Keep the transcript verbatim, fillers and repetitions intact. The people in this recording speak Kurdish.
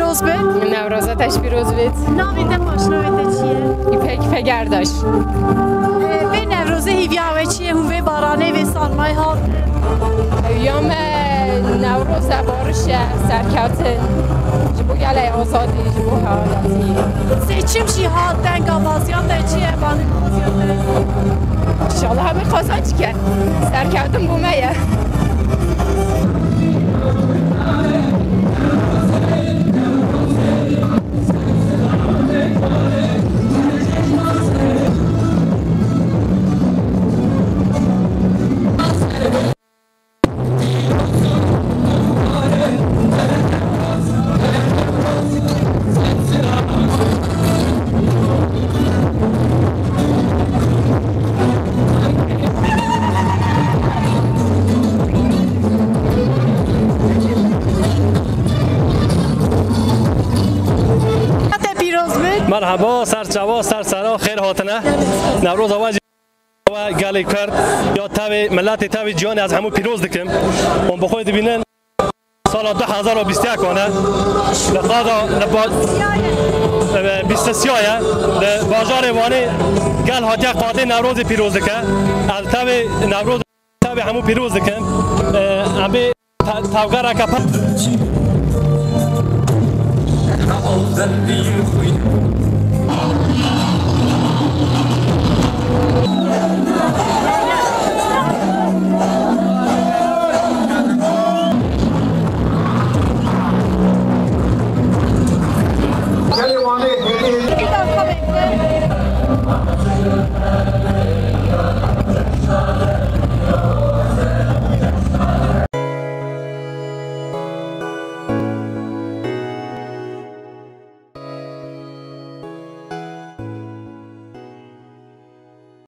Pîroz be. Newroza te jî pîroz bêt. Navê te, paşnavê te çi ye? Îpek Pegerdaş. Ee, vê Newrozê hîviya we çi ye? Hûn vê baranê, vê sarmayê hat? Hêviya me Newroz e, bariş e, serkeftin. Ji bo gelê azadî, ji bo hewalatî. Seçim jî hat, dengabaziya te çi ye? Banê baziya te? Înşallah hemî qazanc ke. Serkeftin bo me ye. Te pîroz be. Merhaba, ser çava, ser sera, xêr hatine. Newroza we jî we gelê Kurd ya tevê, miletê tevê cîhanê ez hemû pîroz dikim. Hûn bi xwe dibînin sala du hezar û bîst û yek e. Li qada, li ba-, e, bîst û sê ye. Li bajarê Wanê gel hatiye qadê Newrozê pîroz dike. Ez tevê Newroz, tevê hemû pîroz dikim. E, em bê te-, tevgereke pe-